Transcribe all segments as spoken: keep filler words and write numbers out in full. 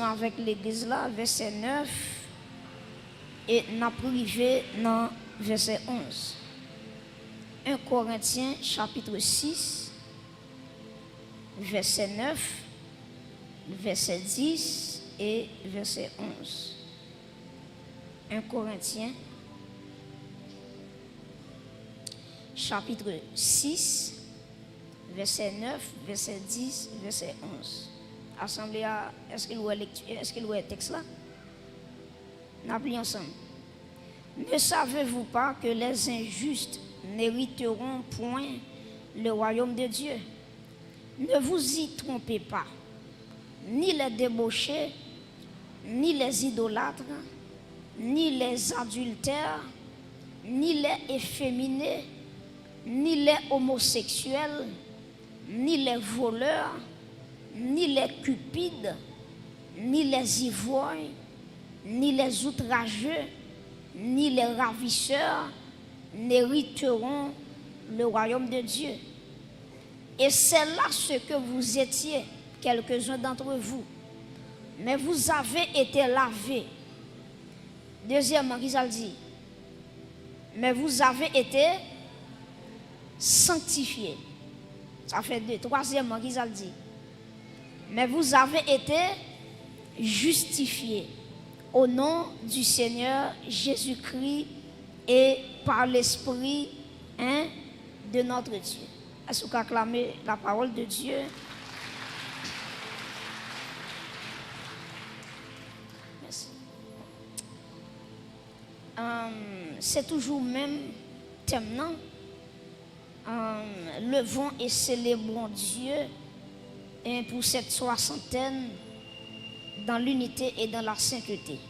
avèk legliz la, vèsè nèf, e n ap rive nan vèsè onz. En Korentyen, chapit sis, vèsè nèf, vèsè dis e vèsè onz. En Korentyen, chapit sis, vèsè nèf, vèsè dis, vèsè onz. Asanble a, èske l wè lekti, èske l wè tèks la? N ap li ansanm. Ne savez-vous pas que les injustes n'hériteront point le royaume de Dieu? Ne vous y trompez pas, ni les débauchés, ni les idolâtres, ni les adultères, ni les efféminés, ni les homosexuels, ni les voleurs, ni les cupides, ni les ivrognes, ni les outrageux, ni les ravisseurs n'hériteront le royaume de Dieu. Et c'est là ce que vous étiez, quelques-uns d'entre vous. Mais vous avez été lavés. Dezyèmman, ki sa l di? Mais vous avez été sanctifiés. Sa fè de. Twazyèmman, ki sa l di? Mais vous avez été justifiés au nom du Seigneur Jésus-Christ et par l'Esprit, hein, de notre Dieu. Èske w ka aklame la parole de Dieu? Mèsi. Ahn, se toujou menm tèm nan. Ahn, levons et célébrons Dieu, hein, pour cette soixantaine dans l'unité et dans la sainteté.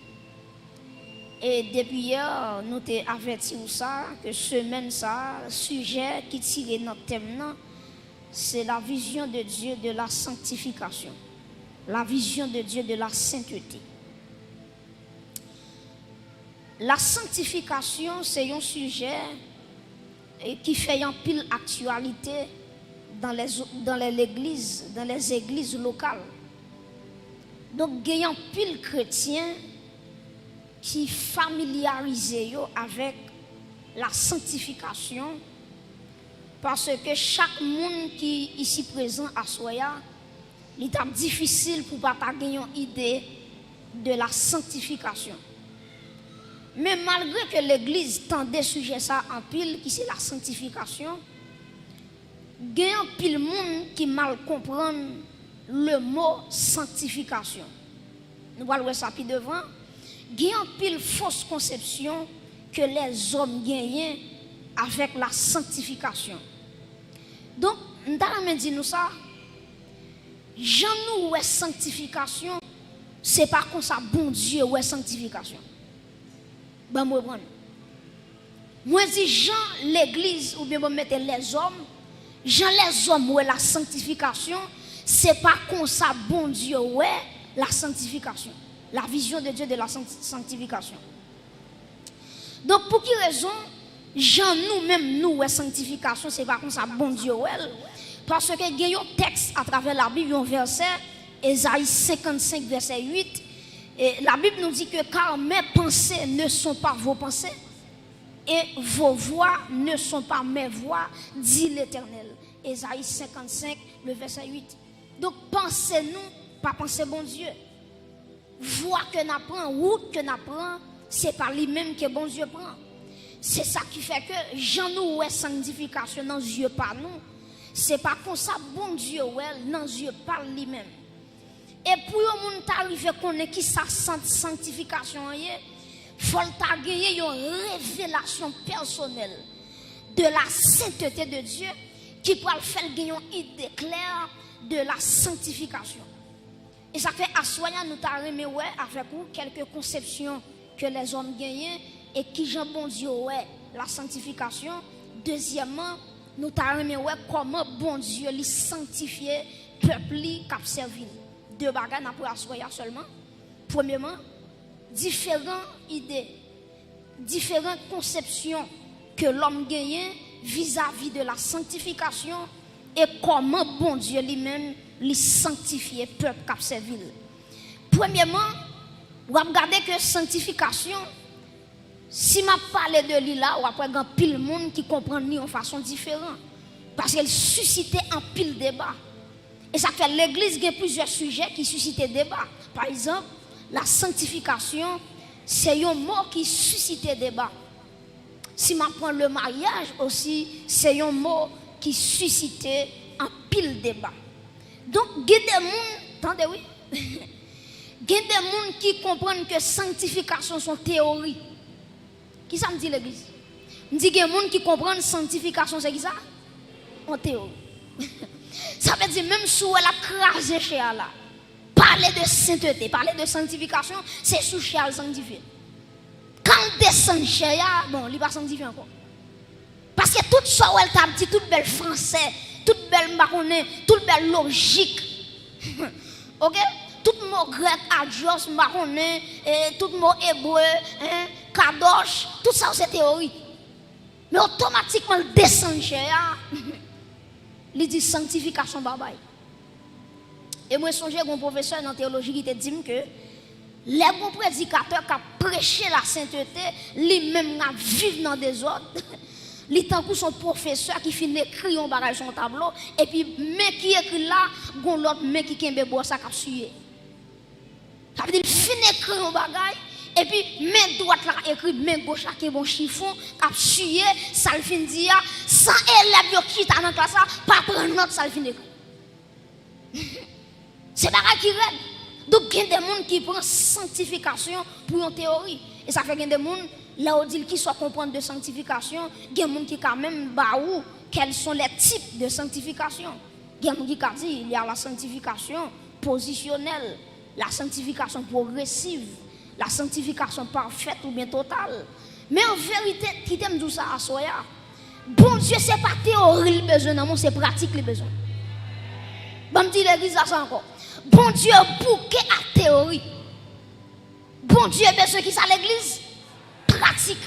E depi yè, nou te avèti w sa, ke semèn sa, sijè ki tire nan tèm nan, se la vision de Dieu de la sanctification. La vision de Dieu de la sainteté. La sanctification, se yon sijè, e, ki fè anpil aktyalite dans les, dans les églises, dans les églises locales. Donk, gen anpil kretyen ki familyarize yo avèk la sanktifikasyon, paske chak moun ki isi prezan aswè a, li t ap difisil pou pa ta gen yon ide de la sanctification. Men malgre ke legliz tande sijè sa anpil, ki se la sanktifikasyon, gen anpil moun ki mal konprann le mo sanktifikasyon. Nou pral wè sa pi devan. Gen anpil fos konsepsyon ke lèzòm genyen avèk la sanktifikasyon. Donk, m ta renmen di nou sa, jan nou wè sanktifikasyon, se pa konsa Bondye wè sanktifikasyon. Ban m reprann. Mwen di jan legliz, oubyen bon, mete lèzòm, jan lèzòm wè la sanktifikasyon, se pa konsa Bondye wè la sanktifikasyon. La vision de Dieu de la sank-, sanctification. Donk, pou ki rezon, jan nou menm nou wè sanktifikasyon, se pa konsa Bondye wè l? Paske gen yon tèks atravè Labib, yon vèsè, Ezayi senkannsenk, vèsè uit, e Labib nou di ke, car mes pensées ne sont pas vos pensées, et vos voies ne sont pas mes voies, dit l'Éternel. Ezayi senkannsenk, le vèsè uit. Donk, panse nou pa panse Bondye. Vwa ke n ap pran, wout ke n ap pran, se pa li menm ke Bondye pran. Se sa ki fè ke jan nou wè sanktifikasyon nan zye pa nou, se pa konsa Bondye wè l nan zye pa l li menm. E pou yon moun ta rive konnen ki sa sant sanktifikasyon an ye, fò l ta genyen yon revelasyon pèsonèl de la sainteté de Dieu ki pral fè l gen yon ide klè de la sanktifikasyon. E sa k fè aswè a nou ta renmen wè avèk ou kèlke konsepsyon ke lèzòm genyen e kijan Bondye wè la sanktifikasyon. Dezyèmman, nou ta renmen wè kòman Bondye li sanktifye pèp li k ap sèvi l. De bagay n ap wè aswè a sèlman. Premyèman, diferan ide, diferan konsepsyon ke lòm genyen vizavi de la sanktifikasyon e kòman Bondye li menm li sanktifye pèp k ap sèvi l. Premyèman, w ap gade ke sanktifikasyon, si m ap pale de li la, w ap wè gen anpil moun ki konprann li yon fason diferan. Paske l sisite anpil deba. E sa k fè legliz gen plizyè sijè ki sisite deba. Pa egzanp, la sanktifikasyon, se yon mo ki sisite deba. Si m ap pran le maryaj osi, se yon mo ki sisite anpil deba. Donk, gen de moun, tande wi, gen de moun ki konprann ke sanktifikasyon se yon teyori. Kisa m di legliz? M di gen moun ki konprann sanktifikasyon se kisa? Yon teyori. Sa vle di, menm si w wè l ap kraze chè a la, pale de sentete, pale de sanktifikasyon, se sou chè a l sanktifye. Kan l desann chè a, bon, li pa sanktifye ankò. Paske tout sa w wè l t ap di, tout bèl fransè, tout bèl m pa konnen, tout bèl lojik, oke? Tout mo grèk, adios, m pa konnen, e, tout mo ebre, en, kadosh, tout sa yo se teyori. Men otomatikman l desann chè a, li di sanktifikasyon babay. E mwen sonje gen yon pwofesè nan teyoloji ki te di m ke lè gen yon predikatè k ap preche lasentete, li menm k ap viv nan dezòd, li tankou se yon pwofesè ki fin ekri yon bagay sou yon tablo, epi men ki ekri l la, gen yon lòt men ki kenbe bò sa k ap siye. Sa vle di l fin ekri yon bagay, epi men dwat la ekri, men goch la kenbe yon chifon, k ap siye sa l fin di a, san elèv yo ki chita nan klas la pa pran nòt sa l fin ekri. Se bagay ki rèd. Donk, gen de moun ki pran sanktifikasyon pou yon teyori. E sa fè gen de moun, lè w di l kisa w konprann de sanktifikasyon, gen moun ki ka menm ba ou quels sont les types de sanctification. Gen moun ki ka di, il y a la sanctification positionnelle, la sanctification progressive, la sanctification parfaite oubyen totale. Men an verite, kite m di w sa aswè a, Bondye se pa teyori l bezwen nan men w, se pratik li bezwen. Ban m di legliz la sa ankò. Bondye bouke ak teyori. Bondye bezwen kisa legliz? Pratik.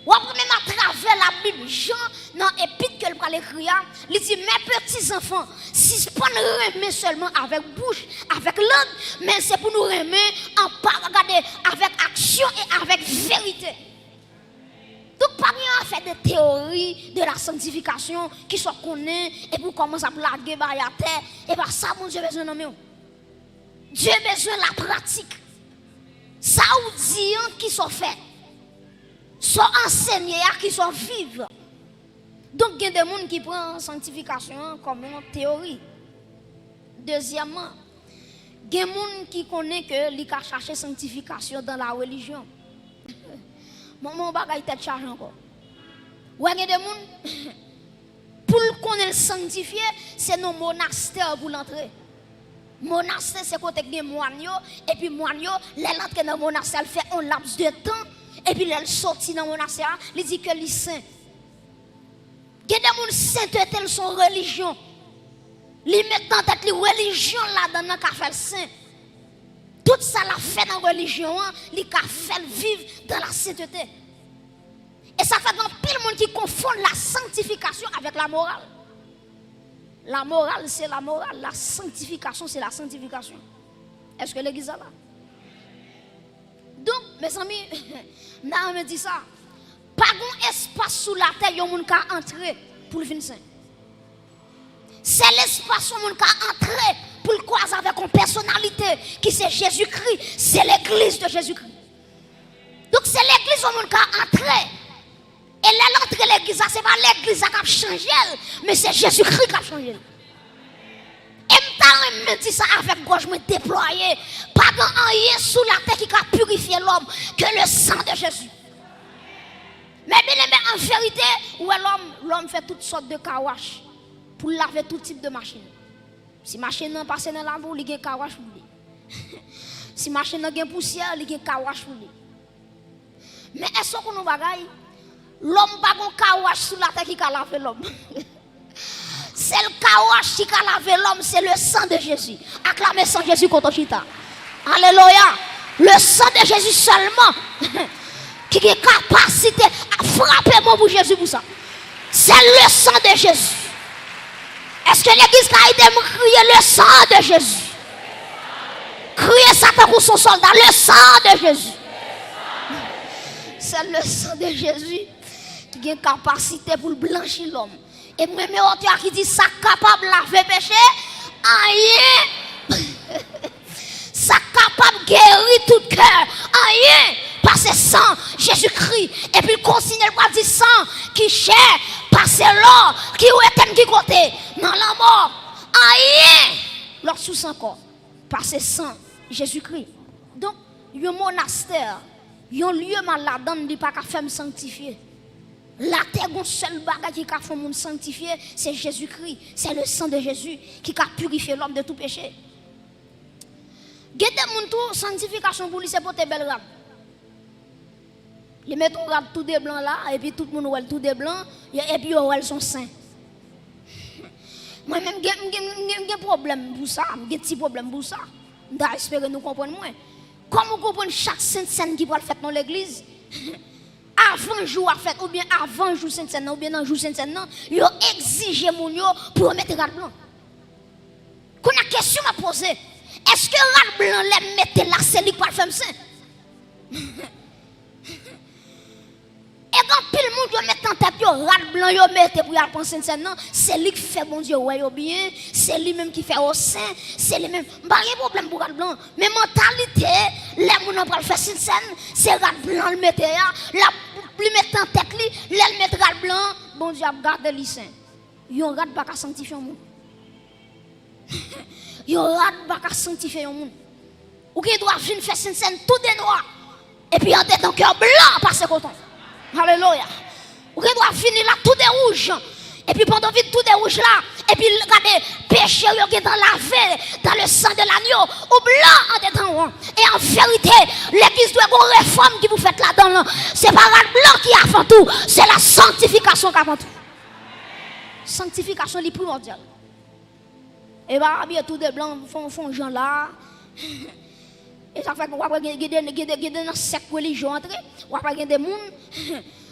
W ap wè menm atravè Labib, Jan nan epit ke l pral ekri a, li di, mes petits enfants, sispann renmen sèlman avèk bouch, avèk lang, men se pou nou renmen anpa, gade, avèk aksyon e avèk verite. Donk, pa gen afè de teyori de la sanktifikasyon, kisa w konnen, epi w kòmanse ap lage bagay atè, e pa sa Bondye bezwen nan men w. Dye bezwen la pratik. Sa w di an, kisa w fè? Sa w ansenye a, kisa w viv? Donk, gen de moun ki pran sanktifikasyon an kòm yon teyori. Dezyèmman, gen moun ki konnen ke li ka chache sanktifikasyon dan la relijyon. Bon, bon, bagay tèt chaje ankò. Ou wè, gen de moun, pou l konnen l sanktifye, se nan monastè pou l antre. Monastè se kote k gen mòn yo, epi mòn yo, lè l antre nan monastè, l fè yon laps de tan, epi lè l soti nan monastè a, li di ke li sen. Gen de moun, sentete l se yon relijyon. Li met nan tèt li relijyon l ladan nan ka fè l sen. Tout sa l ap fè nan relijyon an, li ka fè l viv dan la sentete. E sa fè gen anpil moun ki konfonn la sanktifikasyon avèk la moral. La moral se la moral, la sanktifikasyon se la sanktifikasyon. Èske legliz la la? Donk, mezanmi, m ta renmen di sa. Pa gen espas sou latè yon moun ka antre pou l vin sen. Sèl espas yon moun ka antre pou l kwaze avèk yon pèsonalite ki se Jezikri, se legliz de Jezikri. Donk, se legliz yon moun ka antre. E lè l antre legliz la, se pa legliz la k ap chanje l, men se Jezikri k ap chanje l. E m ta renmen di sa avèk gòj mwen deplwaye. Pa gen anyen sou latè ki ka pirifye lòm ke le sang de Jésus. Men byeneme, an verite, ou wè lòm, lòm fè tout sòt de car wash pou l lave tout tip de machin. Si machin nan pase nan labou, li gen car wash pou li. Si machin nan gen pousyè, li gen car wash pou li. Men èske w konn yon bagay? Lòm pa gon car wash sou latè ki ka lave lòm. Sèl car wash ki ka lave lòm, se le sang de Jésus. Aklame san Jezi kote w chita. Alelouya. Le sang de Jésus sèlman ki gen kapasite a frape mwen pou Jezi pou sa. Se le sang de Jésus. Èske legliz ka ede m kriye le sang de Jésus? Kriye sa tankou se yon sòlda. Le sang de Jésus. Se le sang de Jésus ki gen kapasite pou l blanchi lòm. E mwen renmen otè a ki di sa k kapab lave peche, anyen. Sa k kapab geri tout kè, anyen pase san Jezikri. Epi l kontinye, l pral di san ki chè pase lò, ki rete n ki kote? Nan lanmò. Anyen lòt sous ankò pase san Jezikri. Donk, yon monastè, yon lye m al ladan l, li pa ka fè m sanktifye. Latè gon sèl bagay ki ka fè yon moun sanktifye, se Jezikri. Se le sang de Jésus ki ka pirifye lòm de tout peche. Gen de moun tou, sanktifikasyon pou li se pote bèl rad. Li met yon rad tou de blan la, epi tout moun wè l tou de blan, e- epi yo wè l se yon sen. Mwen menm gen, m gen, m gen, m gen pwoblèm pou sa, m gen ti pwoblèm pou sa. M ta espere nou konprann mwen. Kòman w konprann chak sentsèn ki pral fèt nan legliz, avan jou a fèt, oubyen avan jou sentsèn nan, oubyen nan jou sentsèn nan, yo egzije moun yo pou yo mete rad blan? Kounye a kesyon m ap poze, èske rad blan lè m mete l la, se li k pral fè m sen? E gen anpil moun yo met nan tèt yo, rad blan yo mete pou y al pran sentsèn nan, se li k fè Bondye wè yo byen, se li menm ki fè yo sen, se li menm. M pa gen pwoblèm pou rad blan, men mantalite lè moun nan pral fè sentsèn, se rad blan l mete a, l ap, li met nan tèt li, lè l met rad blan an, Bondye ap gade li sen. Yon rad pa ka sanktifye yon moun. Yon rad pa ka sanktifye yon moun. Ou gen dwa vin fè sentsèn tou de nwa, epi andedan kè w blan pase koton. Alelouya. Ou gen dwa vini la tou de wouj, epi pandan w vin tou de wouj la, epi l- gade, peche w yo gentan lave dans le sang de l'agneau. Ou blan andedan w. E an verite, legliz dwe gon refòm ki pou fèt ladan l. Se pa rad blan ki avan tou, se la sanktifikasyon k avan tou. Sanktifikasyon li primòdyal. E pa abiye tou de blan, fon, fon jan la. E sa fè w ap wè gen, gen de, gen de, gen de nan sèk relijye antre, w ap wè gen de moun,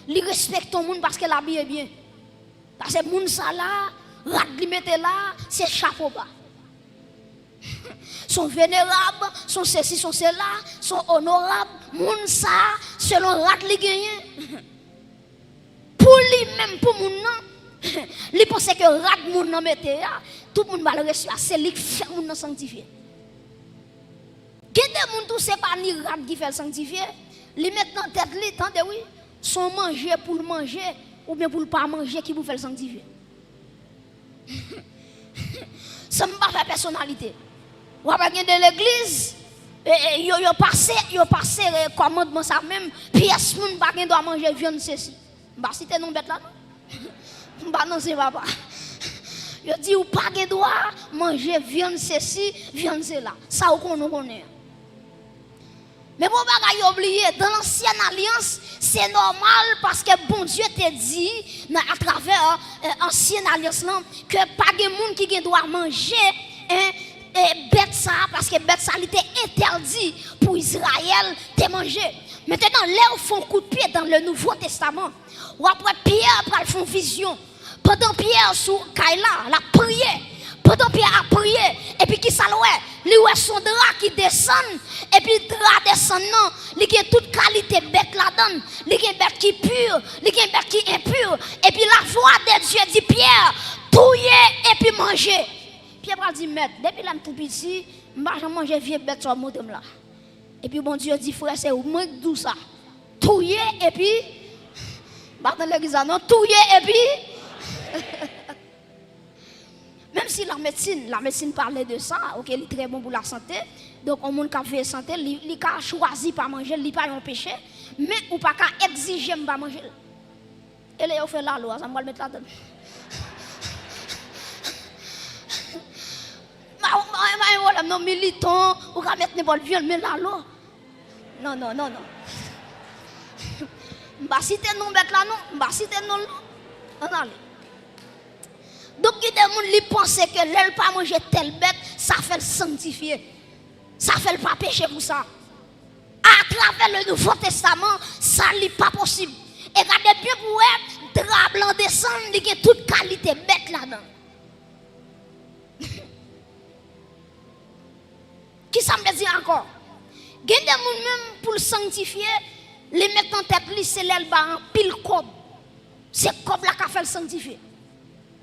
li respekte yon moun paske l abiye byen. Paske moun sa la, rad li mete la, se chapo ba. Se yon venerab, se yon sesi, se yon sela, se yon onorab. Moun sa, selon rad li genyen, pou li menm, pou moun nan, li panse ke rad moun nan mete a, tout moun pral resevwa, se li k fè moun nan sanktifye. Gen de moun tou, se pa ni rad ki fè l sanktifye, li met nan tèt li, tande wi, se yon manje pou l manje, oubyen pou l pa manje ki pou fè l sanktifye. Sa m pa fè pèsonalite. W ap gen de legliz, e, e, yo, yo pase, yo pase, e, kòmandman sa menm, pyès moun pa gen dwa manje vyann sesi. M pa site non bèt la non. M pa nan se papa. Yo di ou pa gen dwa manje vyann sesi, vyann sela. Sa ou konnen, ou konnen. Men bon bagay yo bliye, dan lansyèn alyans, se nòmal paske Bondye te di nan, atravè, e, ansyen alyans lan, ke pa gen moun ki gen dwa manje, en, e, bèt sa a, paske bèt sa a li te entèdi pou Izrayèl te manje. Mentenan, lè w fè yon kout pye dan le Nouvo Testaman, w ap wè Pyè pral fè yon vizyon. Pandan Pyè sou kay la, l ap priye. Pandan Pyè ap priye, epi kisa l wè? Li wè se yon dra ki desann, epi dra desann nan, li gen tout kalite bèt ladan l. Li gen bèt ki pi, li gen bèt ki enpi. Epi lavwa de Dye di Pyè, touye epi manje. Pyè pral di, Mèt, depi lè m tou piti, m pa janm manje vye bèt sa w montre m la. Epi Bondye di, frè, se mwen k di w sa. Touye epi, m pa nan legliz la non, touye epi. Menm si la medsin, la medsin pale de sa, oke, li trè bon pou la sante. Donk, yon moun k ap veye sante, li, li ka chwazi pa manje l, li pa yon peche. Men ou pa ka egzije m pa manje l. E lè yo fè lalo a, sa m pral met ladan l. Ma, ma, ma, yon pwoblèm non, militan, ou ka met nenpòt vyann, men lalo. Non, non, non, non. M pa site non bèt la non, m pa site non l non. Ann ale. Donk, gen de moun, li panse ke lè l pa manje tèl bèt, sa fè l sanktifye. Sa fè l pa peche pou sa. Atravè le Nouvo Testaman, sa li pa posib. E gade byen pou wè, dra blan desann, li gen tout kalite bèt ladan l. Kisa m vle di ankò? Gen de moun menm pou l sanktifye, li met nan tèt li se lè l ba anpil kòb. Se kòb la k ap fè l sanktifye.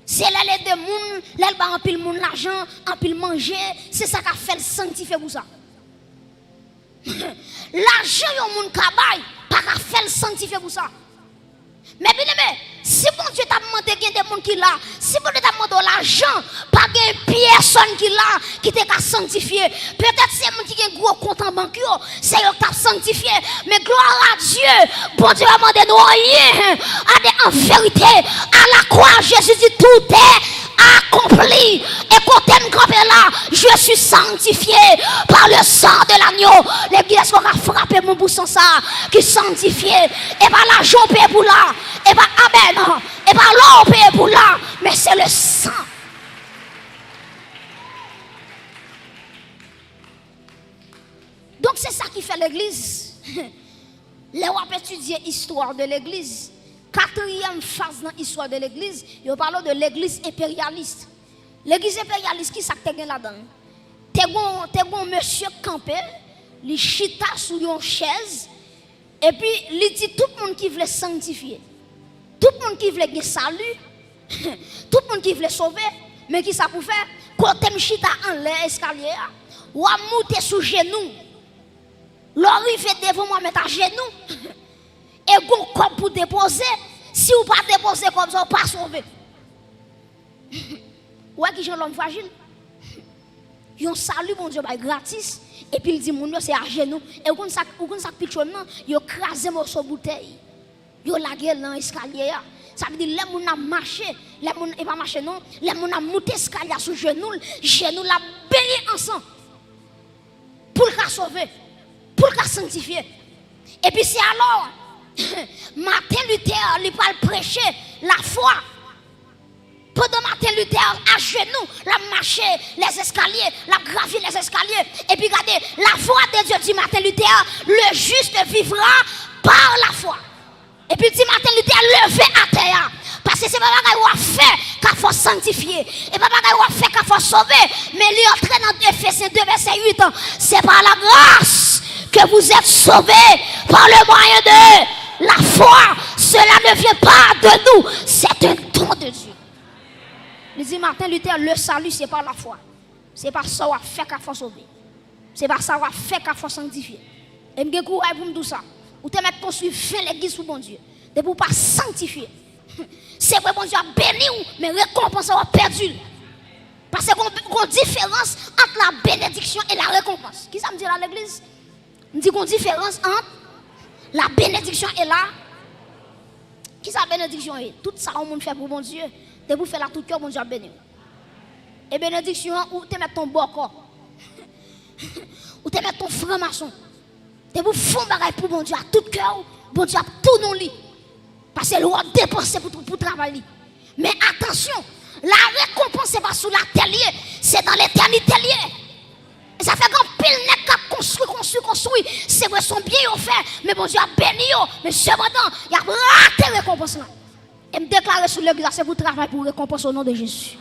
Se lè l ede moun, lè l ba anpil moun lajan, anpil manje, se sa k ap fè l sanktifye pou sa. Lajan yon moun ka bay pa ka fè l sanktifye pou sa. Men byeneme, si Bondye t ap mande, gen de moun ki la, si Bondye t ap mande w lajan, pa gen pyèsòn ki la ki te ka sanktifye. Petèt se moun ki gen gwo kont an bank yo, se yo k t ap sanktifye. Men glwa a Dye, Bondye pa mande nou anyen. Gade, an verite, à la croix, Jésus dit, tout est accompli. E kote m kanpe la, je suis sanctifié par le sang de l'agneau. Legliz, èske w ka frape moun pou san sa ki sanktifye? E pa lajan w peye pou la, e pa amèn, e pa lò w peye pou la, men se le sang. Donk se sa ki fè legliz. Lè w ap etidye istwa de legliz, katriyèm faz nan istwa de legliz, yo pale w de legliz enperyalis. Legliz enperyalis, ki sa k te gen ladan l? Te gon, te gon mesye k kanpe, li chita sou yon chèz, epi li di tout moun ki vle sanktifye, tout moun ki vle gen sali, tout moun ki vle sove, men ki sa pou fè? Kote m chita anlè eskalye a, w ap moute sou jenou. Lè w rive devan mwen, mèt ajenou. E gon kòb pou depoze. Si w pa depoze kòb sa, w pa sove. Ou wè kijan lòm frajil? Yon sali Bondye bay gratis, epi l di moun yo se ajenou. E ou konn sa, ou konn sa k pi cho nan? Yo kraze moso boutèy. Yo lage l nan eskalye a. Sa vle di lè moun ap mache, lè moun, e pa mache non, lè moun ap moute eskalye a sou jenou l, jenou l ap benyen an san. Pou l ka sove, pou l ka sanktifye. Epi se alò, Martin Luther, li pral preche lafwa. Pandan Martin Luther ajenou, l ap mache lèzeskalye, l ap gravi lèzeskalye. Epi gade, la voix de Dieu dit Martin Luther, le juste vivra par la foi. Epi l di Martin Luther leve atè a. Paske se pa bagay w ap fè k ap fè w sanktifye. E pa bagay w ap fè k ap fè w sove. Men li antre nan Efesyen de vèsè uit. C'est par la grâce que vous êtes sauvés par le moyen de la foi. Cela ne vient pas de nous. C'est un don de Dieu. Li di Martin Luther, le salut, c'est par la foi. Se pa sa w ap fè k ap fè w sove. Se pa sa w ap fè k ap fè w sanktifye. E m gen kouraj pou m di w sa. Ou te mèt konstwi ven legliz pou Bondye. Depi w pa sanktifye. Se vre Bondye ap beni w, men rekonpans la w ap pèdi l. Paske gon, gon diferans ant la bénédiction et la récompense. Kisa m di la legliz? M di gon diferans ant la bénédiction et la. Kisa benediksyon ye? Tout sa yon moun fè pou Bondye, depi w fè l ak tout kè w, Bondye ap beni w. E benediksyon an, ou te mèt ton bòkò. Ou te mèt ton franmason. Depi w fè yon bagay pou Bondye ak tout kè w, Bondye ap tounen w li. Paske l wè w depanse pou, pou travay li. Men atansyon, la rekonpans se pa sou latè l ye, se nan letènite l ye. E sa fè gen anpil nèg k ap konstwi, konstwi, konstwi. Se vre, se yon byen yo fè, men Bondye ap beni yo. Men sepandan, y ap rate rekonpans lan. E m deklare sou legliz la, se pou travay pou rekonpans o non de Jezi.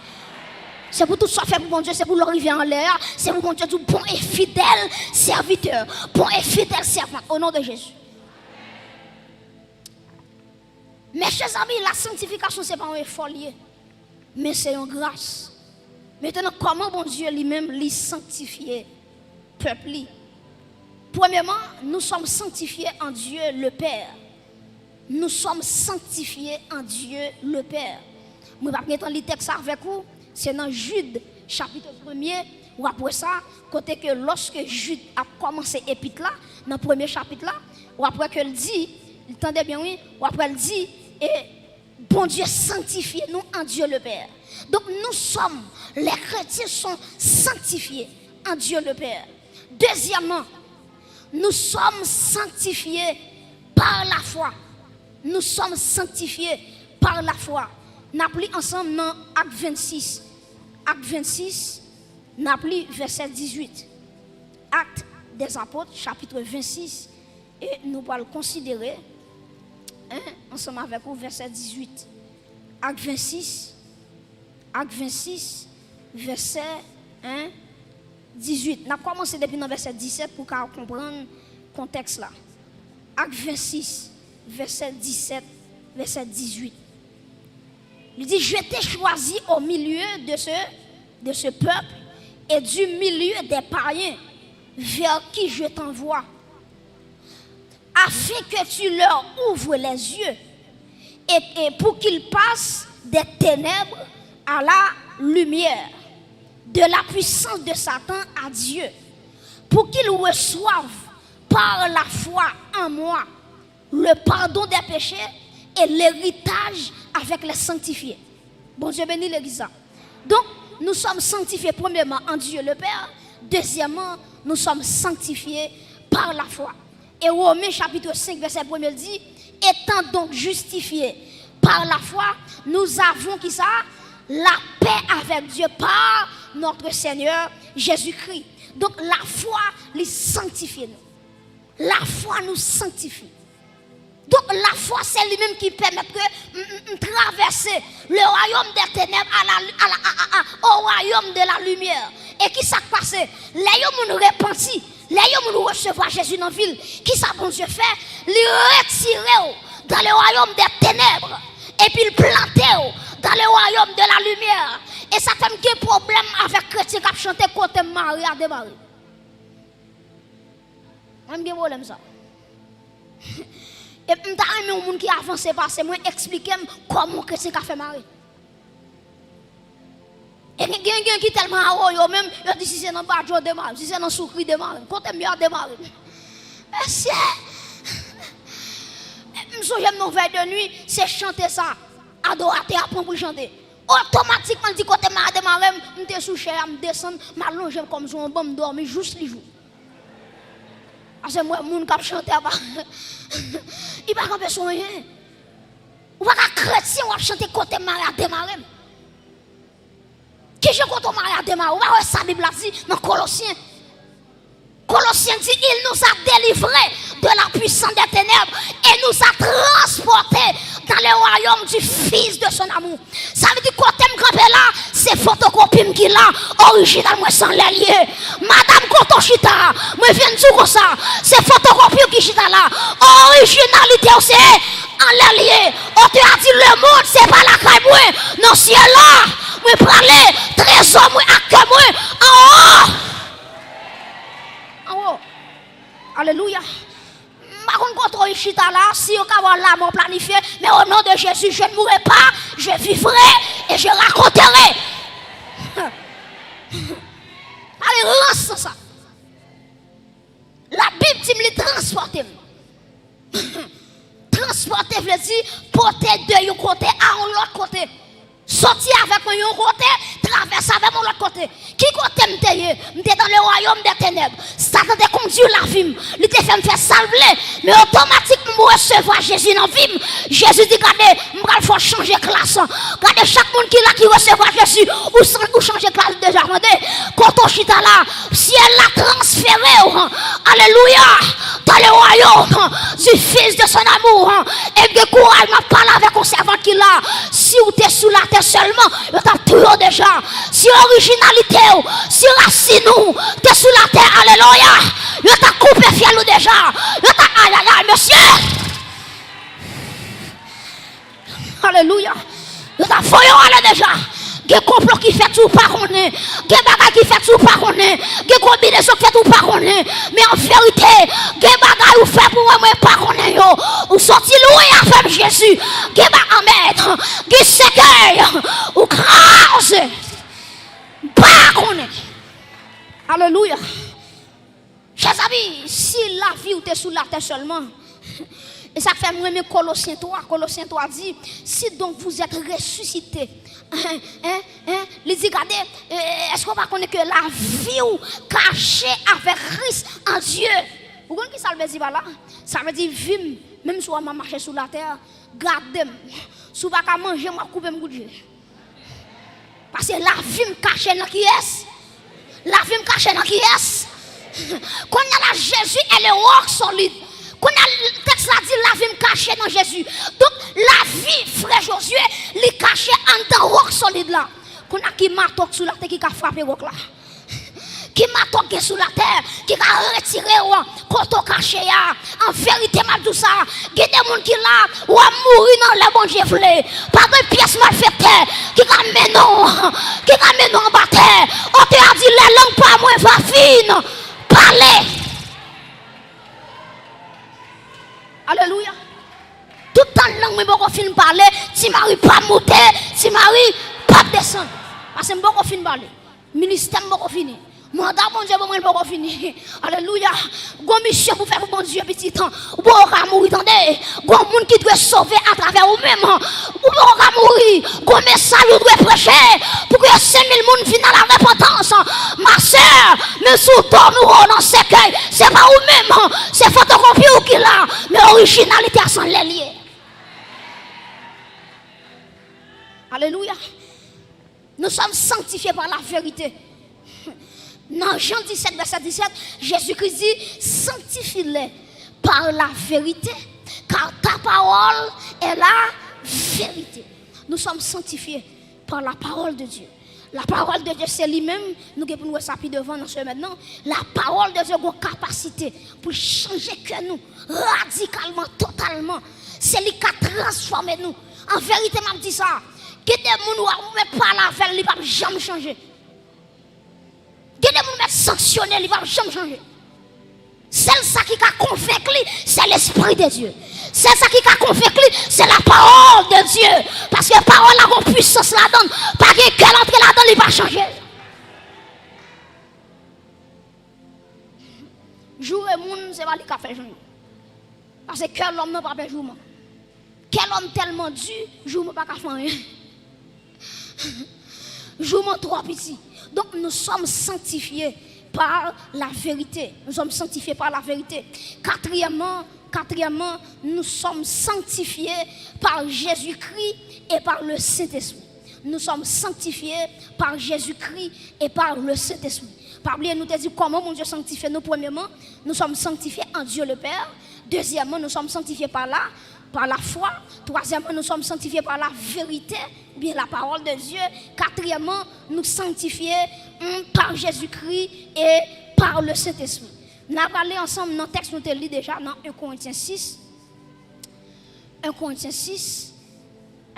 Se pou tout sa w fè pou Bondye, se pou lè w rive anlè a, se pou Bondye di w bon e fidèl sèvitè, bon e fidèl sèvant, o non de Jezi. Mèchè zanmi, la sanktifikasyon se pa yon efò l ye, men se yon gras. Mentnan, kòman Bondye li menm li sanktifye pèp li? Premyèman, nous sommes sanctifiés en Dieu le Père. Nous sommes sanctifiés en Dieu le Père. Mwen p ap gentan li tèks avèk ou, se nan Jid, chapit premye, w ap wè sa, kote ke lòske Jid ap kòmanse epit la, nan premye chapit la, w ap wè ke l di, tande byen wi, w ap wè l di, e Bondye sanktifye nou en Dieu le Père. Donc nous sommes, les chrétiens sont sanctifiés en Dieu le Père. Deuxièmement, nous sommes sanctifiés par la foi. Nous sommes sanctifiés par la foi. N ap li ansanm nan Ak vennsis. Ak vennsis, n ap li vèsè dizuit. Actes des Apôtres, chapitre vingt-six, e nou pral konsidere, en, ansanm avèk ou, vèsè dizuit. Ak vennsis, Ak vennsis, vèsè en, Dizuit. N ap kòmanse depi nan vèsè disèt pou w ka konprann kontèks la. Ak vennsis, vèsè disèt, vèsè dizuit. Li di, Je t'ai choisi au milieu de ce, de ce peuple et du milieu des païens vers qui je t'envoie, afin que tu leur ouvres les yeux et, et pour qu'ils passent des ténèbres à la lumière, de la puissance de Satan à Dieu, pour qu'ils reçoivent par la foi en moi le pardon des péchés et l'héritage avec les sanctifiés. Bondye beni legliz la. Donk, nous sommes sanctifiés premièrement en Dieu le Père, deuxièmement, nous sommes sanctifiés par la foi. Et Romains chapitre cinq, verset premier dit, Étant donc justifiés par la foi, nous avons qui ça? La paix avec Dieu par notre Seigneur Jésus-Christ. Donk, lafwa, li sanktifye nou. Lafwa nou sanktifye. Donk, lafwa, se li menm ki pèmèt ke m, m, m travèse le royaume des ténèbres à la, à la, à, à, à, au royaume de la lumière. E ki sa k pase? Lè yon moun repanti, lè yon moun resevwa Jezi nan vi l, ki sa Bondye fè? Li retire w dans le royaume des ténèbres, epi l plante w dans le royaume de la lumière. E sa fè m gen pwoblèm avèk kretyen k ap chante kote m mare a demare. Mwen, m gen pwoblèm sa. E m ta renmen yon moun ki avanse pase mwen eksplike m kòman yon kretyen ka fè mare. E gen, gen, gen ki tèlman awoyo menm, yo di si se nan Badjo demare m, si se nan Soukri demare m, kote m ye a demare m. Mesye! M sonje m nan vèy de nwi, se chante sa adoratè a pran pou l chante. Otomatikman, l di kote m a demare m, m te sou chè a, m desann, m alonje m kòm sou yon ban, m dòmi jous li jou. Paske m wè moun k ap chante a pa, li pa kanpe sou anyen. Ou pa ka kretyen, w ap chante kote m mare a demare m. Kijan kote w mare a demare? Ou pa wè sa Bib la di nan Kolosyen? Kolosyen di, Il nous a délivrés de la puissance des ténèbres et nous a transportés dans le royaume du Fils de son amour. Sa vle di kote m kanpe la, se fotokopi m ki la, orijinal mwen se anlè l ye. Madanm, kote w chita a, mwen vin di w konsa, se fotokopi w ki chita la, orijinalite w se anlè l ye. Otè a di, lemonn se pa lakay mwen, nan syèl la mwen prale, trezò mwen ak kè mwen anwo. Anwo. Alelouya. M pa konn kote w chita la, si yo ka ba w lanmò planifye, mais au nom de Jésus, je ne mourrai pas, je vivrai et je raconterai. Pale rans sa. Labib di m li transpòte m. Transpòte vle di pote de yon kote a yon lòt kote. Soti avèk mwen yon kote, travèse avè m yon lòt kote. Ki kote m te ye? M te dans le royaume des ténèbres. Satan te kondui lavi m. Li te fè m fè sa l vle. Men otomatikman, m resevwa Jezi nan vi m. Jezi di, gade, m pral fè w chanje klas. Gade, chak moun ki la ki resevwa Jezi, ou san-, ou chanje klas deja, tande. Kote w chita la, syèl la transfere w. Alelouya. Dans le royaume du Fils de son amour. E m gen kouraj, m ap pale avèk yon sèvant ki la. Si w te sou latè sèlman, yo t ap touye w deja. Si orijinalite w, si rasin ou te sou latè, alelouya, yo t ap koupe fyèl ou deja. Yo t ap, ayayay, mesye. Alelouya. Yo ta voye w ale deja. Gen konplo ki fèt ou pa konnen. Gen bagay ki fèt ou pa konnen. Gen konbinezon ki fèt ou pa konnen. Men an verite, gen bagay ou fè pou mwen, mwen pa konnen yo. Ou soti lwen avè m, Jezi. Gen ba-, amèn. Gen sèkèy ou kraze. Pa konnen. Alelouya. Chè zanmi, si lavi w te sou latè sèlman, e sa k fè m renmen Kolosyen twa, Kolosyen twa di, Si donc vous êtes ressuscités, hein, hein, hein, li di, gade, eh, èske w pa konnen ke lavi w kache avèk Kris an Dye? Ou konn ki sa l vle di pa la? Sa vle di vi m, menm si w wè m ap mache sou latè, gade m. Si w pa ka manje m, w ap koupe m kout je. Paske lavi m kache nan kiyès? Lavi m kache nan kiyès? Kounye a la, Jésus est le roc solide. Kounye a, tèks la di, lavi m kache nan Jezi. Donk, lavi frè Josué, li kache anndan wòk solid la. Kounye a, ki mato k sou latè ki ka frape wòk la? Ki mato k gen sou latè ki ka retire w kote w kache a? An verite, m ap di w sa, gen de moun ki la, w ap mouri nan lè Bondye vle. Pa gen pyès malfektè ki ka mennen w, ki ka mennen w anba tè. Otè a di, les langues par moi vont finir parler. Alelouya. Toutan lang mwen poko fin pale, Ti Mari p ap monte, Ti Mari p ap desann. Paske m poko fin pale. Ministè m poko fini. Manda Bondye ban mwen l poko fini. Alelouya. Gon misyon pou fè pou Bondye, pitit. Ou poko ka mouri, tande. Gon moun ki dwe sove atravè ou menm. Ou poko ka mouri. Gon mesaj ou dwe preche pou ke senk mil moun vin a la repantans. Ma sè, men si w do nou nan sèkèy, se pa ou menm. Se fotokopi w ki la. Men orijinalite a se anlè l ye. Alelouya. Nous sommes sanctifiés par la vérité. Nan Jan disèt, vèsè disèt, Jezikri di, sanctifie-les par la vérité, car ta parole est la vérité. Nous sommes sanctifiés par la parole de Dieu. La parole de Dieu, se li menm, nou gen pou n wè sa pi devan nan semèn nan. La parole de Dieu gen kapasite pou l chanje kè nou radikalman, totalman. Se li k ka transfòme nou. An verite, m ap di sa. Gen de moun w ap mèt pale avè l, li p ap janm chanje. Gen de moun w mèt sanksyone, li p ap janm chanje. Sèl sa ki ka konvenk li, se Lespri de Dye. Sèl sa ki ka konvenk li, se la parole de Dieu. Paske pawòl la gen pwisans ladan l. Pa gen kè l antre ladan l, li pa chanje. Joure moun, se pa li k ap fè jwenn. Paske kè lòm nan pa pè jouman. Kè lòm tèlman di, jouman pa ka fè anyen. Jouman twò piti. Donc, nous sommes sanctifiés par la vérité. Nous sommes sanctifiés par la vérité. Quatrièmement, quatrièmement, nous sommes sanctifiés par Jésus-Christ et par le Saint-Esprit. Nous sommes sanctifiés par Jésus-Christ et par le Saint-Esprit. Pa bliye, nou te di kòman Bondye sanktifye nou. Premyèman, nous sommes sanctifiés en Dieu le Père. Deuxièmement, nous sommes sanctifiés par la, par la foi. Troisièmement, nous sommes sanctifiés par la vérité, ou bien la parole de Dieu. Quatrièmement, nous sanctifiés, hum, par Jésus-Christ et par le Saint-Esprit. N a prale ansanm nan tèks nou te li deja nan en Korentyen sis. En Korentyen sis,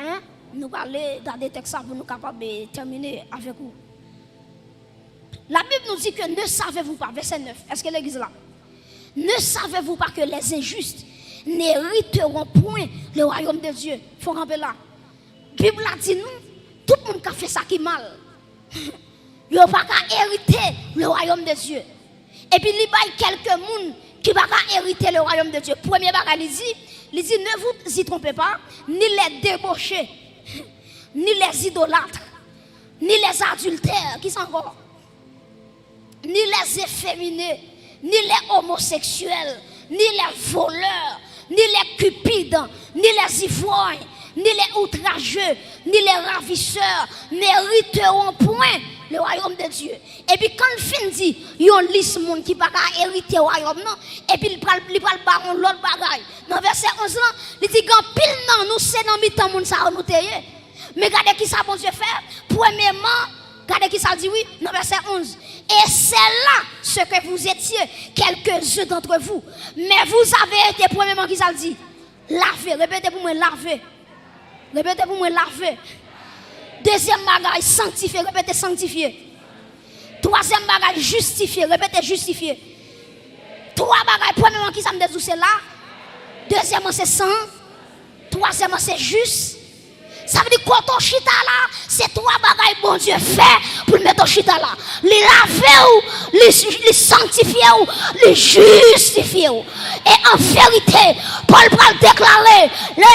en, nou prale gade tèks sa pou nou kapab, eh, tèmine avèk ou. La Bible nous dit que ne savez-vous pas, verset neuf, èske legliz la? Ne savez-vous pas que les injustes n'hériteront point le royaume de Dieu? Fò kanpe la. Bib la di nou, tout moun k ap fè sa ki mal, yo pa ka erite le royaume de Dieu. Epi li bay kèlke moun ki pa ka erite le royaume de Dieu. Premye bagay li di, li di, ne vous y trompez pas, ni les débauchés, ni les idolâtres, ni les adultères, ki sa ankò? Ni les efféminés, ni les homosexuels, ni les voleurs, ni les cupides, ni les ivrognes, ni les outrageux, ni les ravisseurs n'hériteront point le royaume de Dieu. Epi kan l fin di yon lis moun ki pa ka erite wayòm nan, epi li pral, li pral ba yon lòt bagay. Nan vèsè onz lan, li di gen anpil nan nou, se nan mitan moun sa yo nou te ye. Men gade ki sa Bondye fè. Premyèman, gade ki sa l di, wi, nan vèsè onz. Et c'est là ce que vous étiez, quelques-uns d'entre vous. Mais vous avez été, premyèman, ki sa l di? Lave. Repete pou mwen, lave. Repete pou mwen, lave. Dezyèm bagay, sanktifye. Repete, sanktifye. Twazyèm bagay, jistifye. Repete, jistifye. Twa bagay, premyèman, ki sa m te di w se la? Dezyèmman, se san. Twazyèmman, se jis. Sa vle di kote w chita la, se twa bagay Bondye fè pou l mete w chita la. Li lave w, li, li sanktifye w, li jistifye w. E an verite, Pòl pral deklare, le,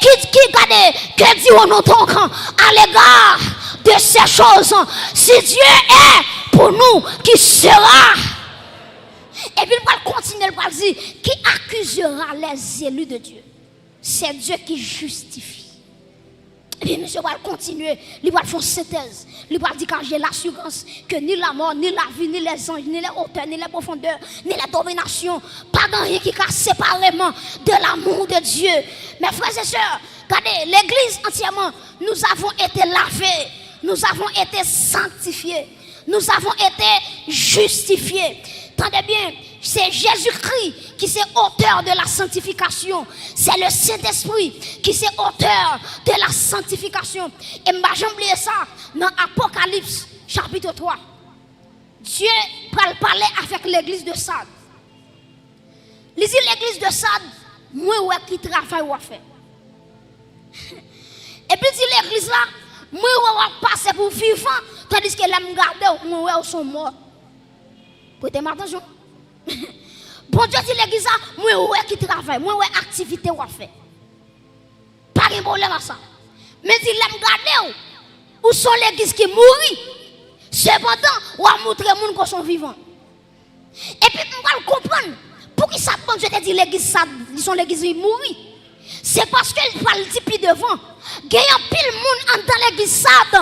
ki, ki gade, que dirons-nous donc à l'égard de ces choses? Si Dieu est pour nous, qui sera? Epi l pral kontinye, l pral di, qui accusera les élus de Dieu? C'est Dieu qui justifie. Epi misye pral kontinye, li pral fè yon sentèz. Li pral di, car j'ai l'assurance que ni la mort, ni la vie, ni les anges, ni les hauteurs, ni les profondeurs, ni les dominations, pa gen anyen ki ka separe m de l'amour de Dieu. Mes frères et sœurs, gade, legliz antyèman, nous avons été lavés, nous avons été sanctifiés. Nous avons été justifiés. Tande byen, se Jezikri ki se otè de la sanctification. C'est le Saint-Esprit qui c'est auteur de la sanctification. E m pa janm bliye sa, nan Apokalips, chapit twa. Dye pral pale avèk legliz de Sad. Li di legliz de Sad, mwen wè ki travay w ap fè. Epi di legliz la, mwen wè w ap pase pou vivan, tandiske lè m gade w, mwen wè w se yon mò. Prete m atansyon. Bondye di legliz la, mwen wè ki travay, mwen wè aktivite w ap fè. Pa gen pwoblèm ak sa. Men di lè m gade w, ou se yon legliz ki mouri. Sepandan, w ap montre moun ke w se yon vivan. Epi m pral konprann poukisa Bondye te di legliz Sad, li se yon legliz ki mouri. Se paske l pral di pi devan, gen anpil moun anndan legliz Sad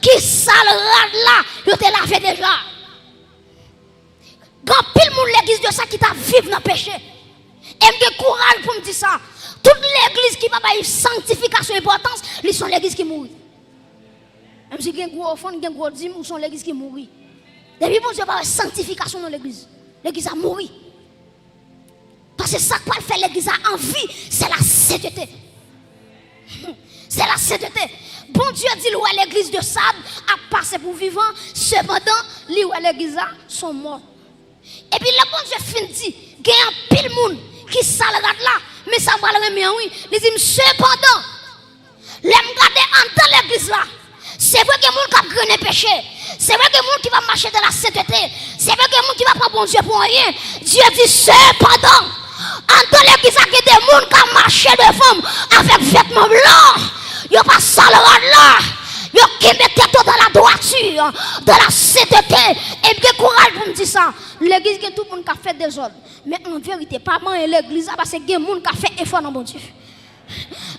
ki sal rad la, yo te lave deja. Gen anpil moun legliz de Sad ki t ap viv nan peche. E m gen kouraj pou m di sa. Tout legliz ki pa bay sanktifikasyon enpòtans, li se yon legliz ki mouri. Menm si gen gwo ofrann, gen gwo dim, ou se yon legliz ki mouri. Depi Bondye pa wè sanktifikasyon nan legliz, legliz la mouri. Paske sa k pral fè legliz la an vi, se lasentete. Se lasentete. Bondye di l wè legliz de Sad ap pase pou vivan, sepandan, li wè legliz la se yon mò. Epi lè Bondye fin di, gen anpil moun ki sal rad la, men sa m pral renmen an wi, li di m, sepandan, lè m gade anndan legliz la, se vre gen moun k ap grennen peche, se vre gen moun ki p ap mache nan lasentete, se vre gen moun ki pa pran Bondye pou anyen. Dye di, sepandan, anndan legliz la gen de moun k ap mache devan m avèk vètman blan, yo pa sal rad la, yo kenbe tèt yo dans la droiture, dans la sainteté. E m gen kouraj pou m di sa. Legliz gen tout moun k ap fè dezòd. Men an verite, pa manyen legliz la, paske gen moun k ap fè efò nan Bondye.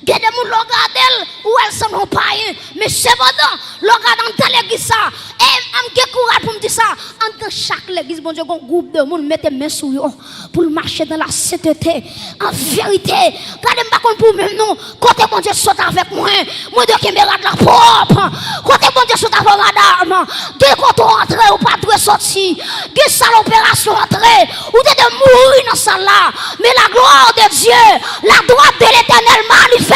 Gen de moun, lè w gade l, ou wè l sanble yon payen. Men sepandan, lè w gade anndan legliz sa, e m gen kouraj pou m di sa, anndan chak legliz, Bondye gen yon gwoup de moun, mete men sou yo, pou l mache nan lasentete. An verite, gade, m pa konn pou ou menm non, kote Bondye sot avèk mwen, mwen dwe kenbe rad la pwòp. Kote Bondye sot avè w, madanm, gen kote w antre, ou pa dwe soti. Gen sal operasyon antre, ou te dwe mouri nan sal la. Men la gloire de Dieu, la droite de l'Éternel manifeste.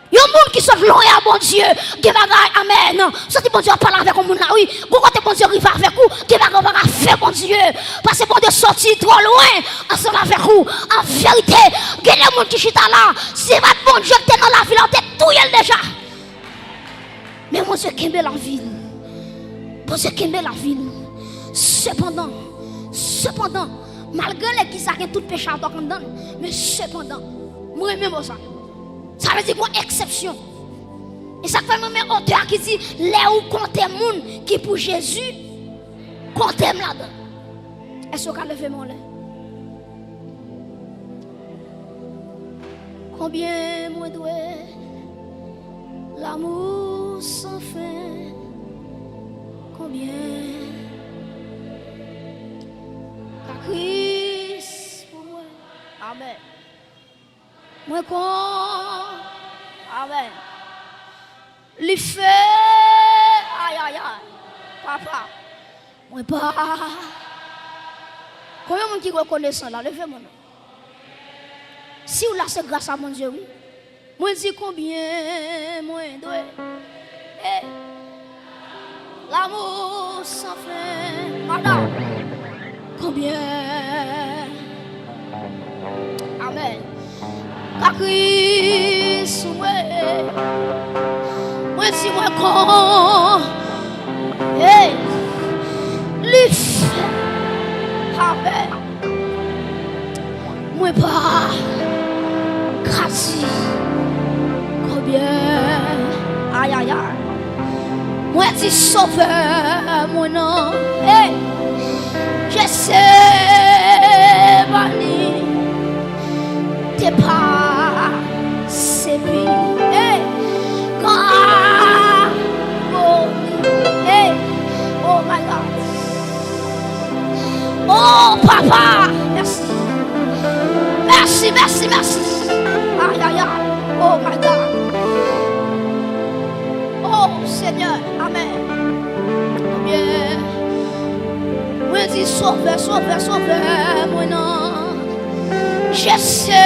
Yon moun ki sot lwen a Bondye, gen bagay, amèn. Santi Bondye ap pale avèk yon moun la, wi. Gon kote Bondye rive avèk ou, gen bagay ou pa ka fè Bondye. Paske Bondye soti twò lwen ansanm avèk ou. An verite, gen de moun ki chita la, si se pa t Bondye ki te nan lavi la, yo te touye l deja. Men Bondye kenbe lavi l. Bondye kenbe lavi l. Sepandan, sepandan, malgre legliz la gen tout peche a dòk anndan l, men sepandan, mwen renmen mo sa. Sa vle di gon eksepsyon. E sa k fè m renmen otè a ki di, lè ou konte moun ki pou Jezi, konte m ladan. Èske w ka leve men w anlè? Konbyen mwen dwe l'amour sans fin? Konbyen ka Kris pou mwen? Amèn. Mwen kon. Amèn. Li fè. Ayayay. Papa. Mwen pa. Konbyen moun ki rekonesan la? Leve men w non. Si w la, se gras a Bondye, wi. Mwen di konbyen mwen dwe. Eh. L'amour sans fin. Madanm. Konbyen? Amèn. Ka Kris sou mwen. Mwen di mwen kon. Hey. Li fè. Amèn. Mwen pa ka di konbyen. Ayayay. Mwen di Sovè mwen nan. Hey. Jetsemani te pase pi. Hey. Kalvari. Hey. Oh my God. Oh, papa, mèsi. Mèsi, mèsi, mèsi. Ayayay. Oh my God. Oh, Senyè. Amèn. Mwen di, Sovè, Sovè, Sovè mwen nan Jetsemani,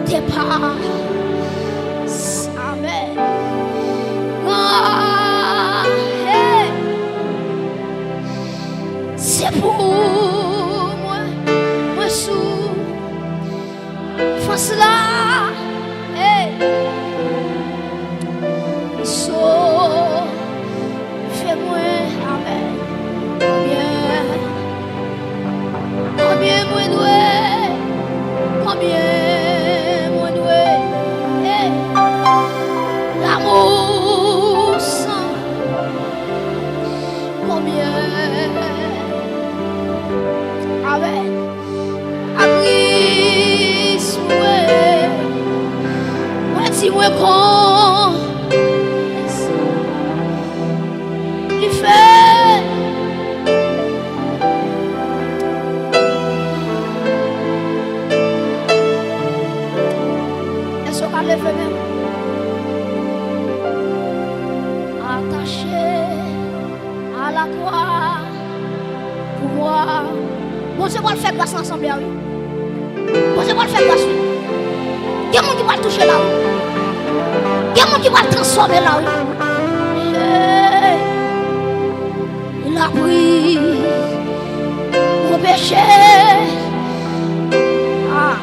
te pa. Amèn. Ah, hey. Se pou mwen, mwen sou fans la, hey, li sove mwen, amèn. Konbyen, konbyen mwen dwe, konbyen mwen dwe, hey, lanmou san, konbyen, amèn. Apri sou mwen, mwen di mwen kon li fè. Èske w ka leve men w? Atache a la kwa pou mwa. Bondye pral fè gras nan asanble a, wi. Bondye pral fè gras, wi. Gen moun ki pral touche la, wi. Gen moun ki pral transfòme la, wi. Hey. Lapri pou peche. Ah.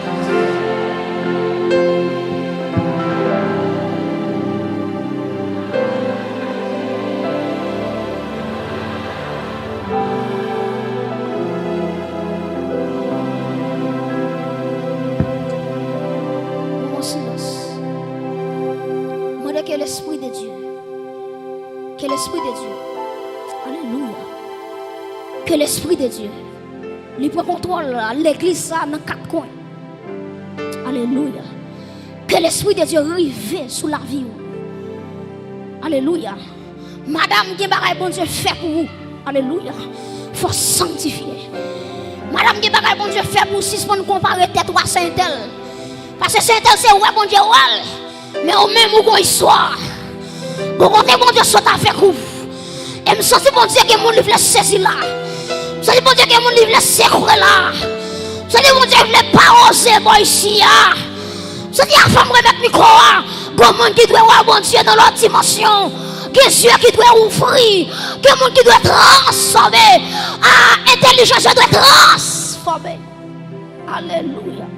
Moman silans. Mande ke Lespri de Dye, ke Lespri de Dye, alelouya, ke Lespri de Dye, li pran kontwòl legliz sa nan kat kwen. Alelouya. Ke Lespri de Dye rive sou lavi w. Alelouya. Madanm, gen bagay Bondye fè pou ou. Alelouya. Fò w sanktifye. Madanm, gen bagay Bondye fè pou ou. Sispann konpare tèt ou a sè entèl. Paske sè entèl se wè Bondye wè l. Men ou menm ou gon istwa. Bon, kote Bondye sot avèk ou. E m santi Bondye gen moun li vle sezi la. M santi Bondye gen moun li vle sekwe la. M santi Bondye vle pa oze bò isi a. M santi avan m remèt mikwo a, gon moun ki dwe wè Bondye nan lòt dimansyon. Gen zye ki dwe ouvri. Gen moun ki dwe transfòme. A, entèlijans yo dwe transfòme. Alelouya.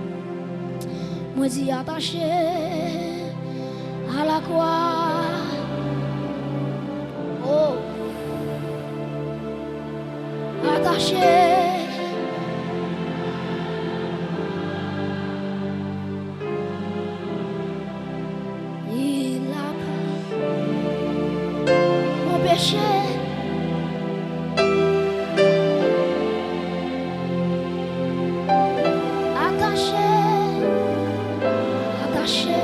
Mwen di atache a la kwa. Oh. Atache. Il a pris mon péché. Attaché, attaché.